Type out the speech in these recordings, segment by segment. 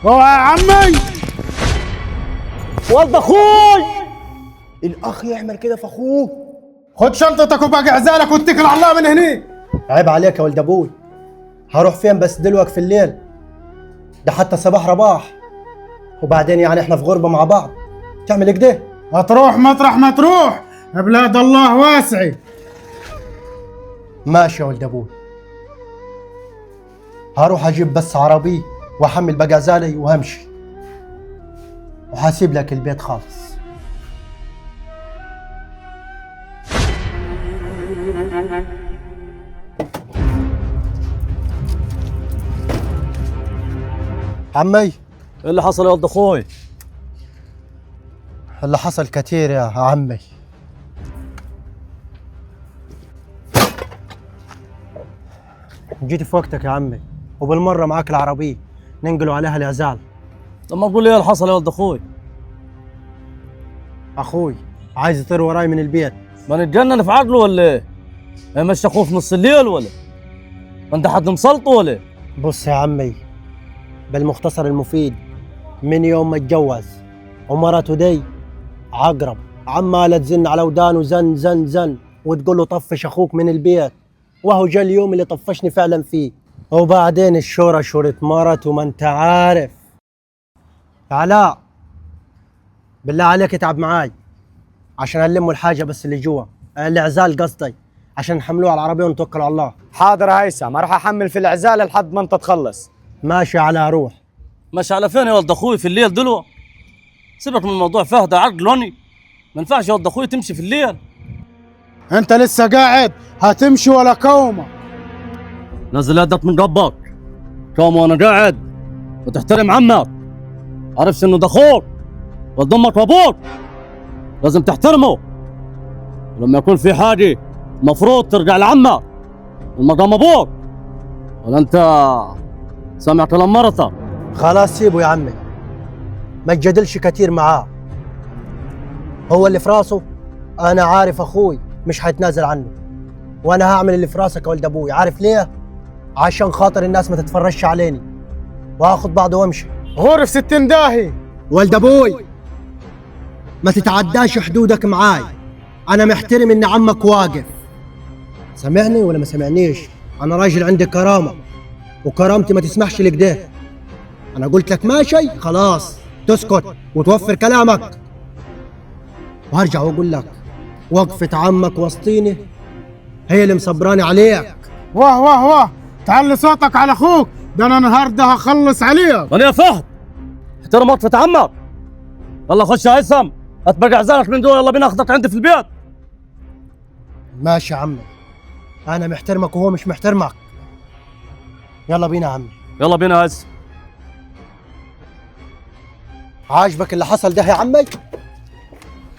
اوعى يا عمي. ولد اخوي الاخ يعمل كده في اخوه؟ خد شنطتك وباقي عزالك واتكل على الله من هني. عيب عليك يا ولد ابوي، هروح فين بس دلوقتي في الليل ده؟ حتى صباح رباح. وبعدين يعني احنا في غربه مع بعض، تعمل كده؟ هتروح مطرح ما تروح، بلاد الله واسعي. ماشي يا ولد ابوي، هروح اجيب بس عربية واحمل باقي عزالي وهمشي، وحاسيب لك البيت خالص. عمي، ايه اللي حصل يا ولد اخوي؟ اللي حصل كتير يا عمي. جيت في وقتك يا عمي، وبالمرة معاك العربية ننقلوا عليها العزال. طب ما تقول لي ايه اللي حصل يا ولد اخوي؟ اخوي عايز يطير وراي من البيت. ما نتجنن في عقله ولا ايه؟ مشي اخوه في نص الليل ولا؟ ما انت حد مسلطه ولا ايه؟ بص يا عمي، بالمختصر المفيد، من يوم ما اتجوز ومرته دي عقرب عمالة تزن على ودانه زن زن زن، وتقول له طفش اخوك من البيت، وهو جا اليوم اللي طفشني فعلا فيه. وبعدين الشورى شورة مرته، ما انت عارف. علاء بالله عليك اتعب معاي عشان نلموا الحاجة بس اللي جوا، العزال قصدي، عشان نحملوه على العربية ونتوكل على الله. حاضر يا هيثم، راح احمل في العزال لحد ما انت تخلص. ماشي على روح. ماشي على فين يا ولد اخوي في الليل دلوقتي؟ سيبك من موضوع فهد عقلوني، ما ينفعش يا ولد اخوي تمشي في الليل. انت لسه قاعد؟ هتمشي ولا كومة؟ نزل يدك من ربك، كوم وانا قاعد، وتحترم عمك. عرفش انه ده اخوك ولد امك وابوك، لازم تحترمه. ولما يكون في حاجة المفروض ترجع لعمك المقام ابوك، ولا انت سامع كلام مرتك؟ خلاص سيبه يا عمي، ما تجادلش كتير معاه، هو اللي في راسه. انا عارف اخوي مش هيتنازل عنه، وانا هعمل اللي في راسك يا ولد ابوي. عارف ليه؟ عشان خاطر الناس ما تتفرجش عليني، وهاخد بعضه وامشي. غرف 60 داهي. ولد ابوي ما تتعداش حدودك معاي، انا محترم ان عمك واقف. سمعني ولا ما سمعنيش؟ انا راجل عندي كرامة، وكرامتي ما تسمحش لكده. انا قلت لك ماشي خلاص، تسكت وتوفر كلامك. وهرجع واقول لك وقفة عمك وسطيني هي اللي مصبراني عليك. واه واه واه، تعلي صوتك على اخوك ده، انا النهارده هخلص عليك. انا يا فهد احترم وقفة عمك. يلا خش يا هيثم، هتبقى عزالك من دول، يلا بينا اخدك عندي في البيت. ماشي يا عمي، انا محترمك وهو مش محترمك. يلا بينا يا عمي. يلا بينا يا هيثم. عاجبك اللي حصل ده يا عمي؟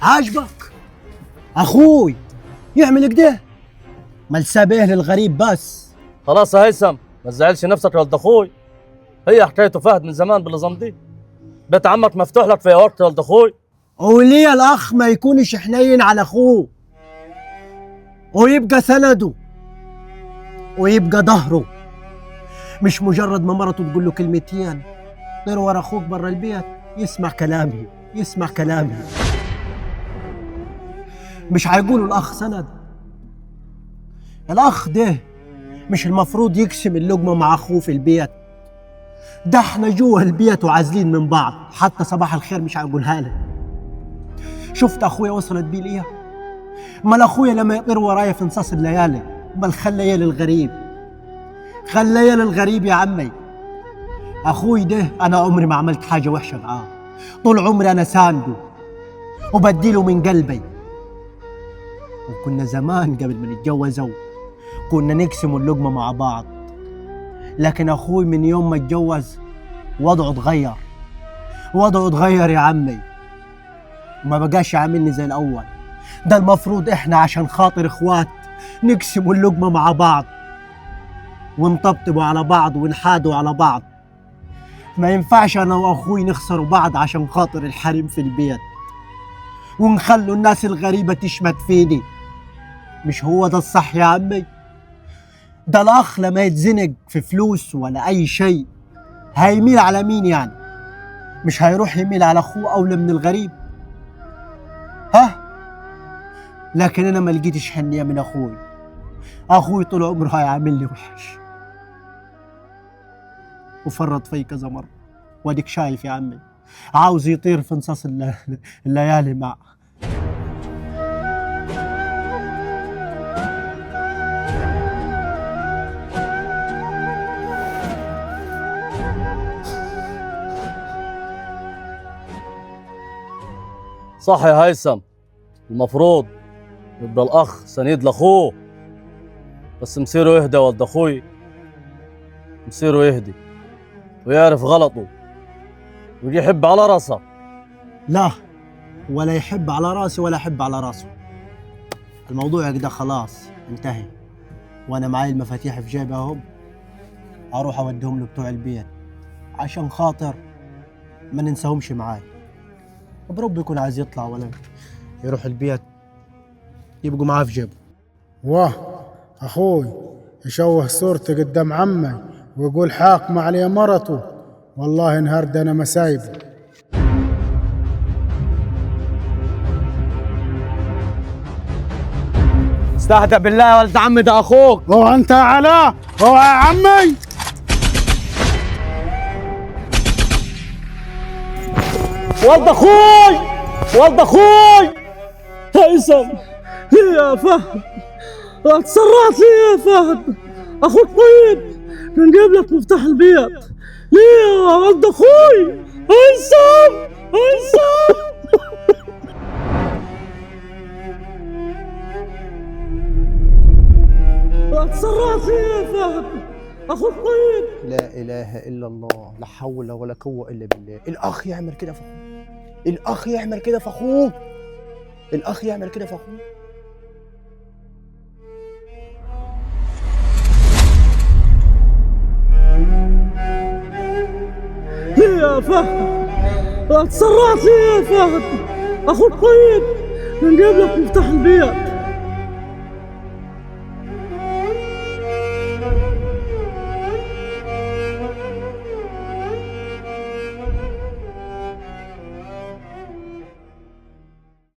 عاجبك اخوي يعمل كده؟ ملساه للغريب بس. خلاص يا هيثم ما تزعلش نفسك يا ولد اخوي، هي حكايته فهد من زمان بالنظام دي. بيت عمك مفتوح لك في وقت يا ولد اخوي. وليه الاخ ما يكونش حنين على اخوه ويبقى سنده ويبقى ظهره، مش مجرد ما مرته تقول له كلمتين طير ورا اخوك برا البيت يسمع كلامي يسمع كلامي. مش هيقولوا الاخ سند؟ الاخ ده مش المفروض يقسم اللقمة مع اخوه في البيت؟ ده احنا جوه البيت وعازلين من بعض، حتى صباح الخير مش هقولها لك. شفت اخويا وصلت بيه لايه؟ امال اخويا لما يطير ورايا في نصاص الليالي، امال خلى للغريب، خلى للغريب يا عمي. اخوي ده انا عمري ما عملت حاجة وحشة معاه، طول عمري انا سانده وبديله من قلبي. وكنا زمان قبل ما نتجوزوا كنا نقسم اللقمة مع بعض، لكن اخوي من يوم ما اتجوز وضعه اتغير، وضعه اتغير يا عمي، وما بقاش يعاملني زي الاول. ده المفروض احنا عشان خاطر اخوات نقسم اللقمة مع بعض ونطبطبوا على بعض ونحادوا على بعض. ما ينفعش انا واخوي نخسروا بعض عشان خاطر الحريم في البيت ونخلوا الناس الغريبة تشمت فيني. مش هو ده الصح يا عمي؟ ده الاخ لما يتزنق في فلوس ولا اي شيء هيميل على مين يعني؟ مش هيروح يميل على اخوه اولى من الغريب؟ ها؟ لكن انا ما لقيتش حنيه من اخوي. اخوي طول عمره هيعاملني وحش وفرط في كذا مرة، واديك شايف يا عمي عاوز يطير في نصاص الليالي مع صح يا هيثم، المفروض يبقى الاخ سنيد لاخوه، بس مصيره يهدى ولد اخوي، مصيره يهدي ويعرف غلطه ويجي يحب على راسه. لا، ولا يحب على راسي ولا احب على راسه. الموضوع كده خلاص انتهي، وانا معاي المفاتيح في جيبي اهم، اروح اوديهم لبتوع البيت عشان خاطر ما ننساهمش معاي. برب يكون عايز يطلع ولا يروح البيت يبقوا معاه في جيبه. واه اخوي يشوه صورتي قدام عمي ويقول حاكمة عليه مرته، والله النهارده انا ما سايبه. استهدى بالله يا ولد عمي، ده اخوك. اوعى انت يا علاء، اوعى يا عمي. ولد اخوي، ولد اخوي هيثم. ليه يا فهد اتسرعت؟ ليه يا فهد؟ اخوك طيب كان جايب لك مفتاح البيت، ليه يا ولد اخوي هيثم؟ هيثم اتسرعت ليه يا فهد؟ اخوك طيب. لا اله الا الله، لا حول ولا قوة الا بالله. الاخ يعمل كده في اخوه، الاخ يعمل كده في اخوه، الاخ يعمل كده في اخوه. ليه يا فهد اتسرعت؟ ليه يا فهد؟ اخوك طيب كان جايب لك مفتاح البيت،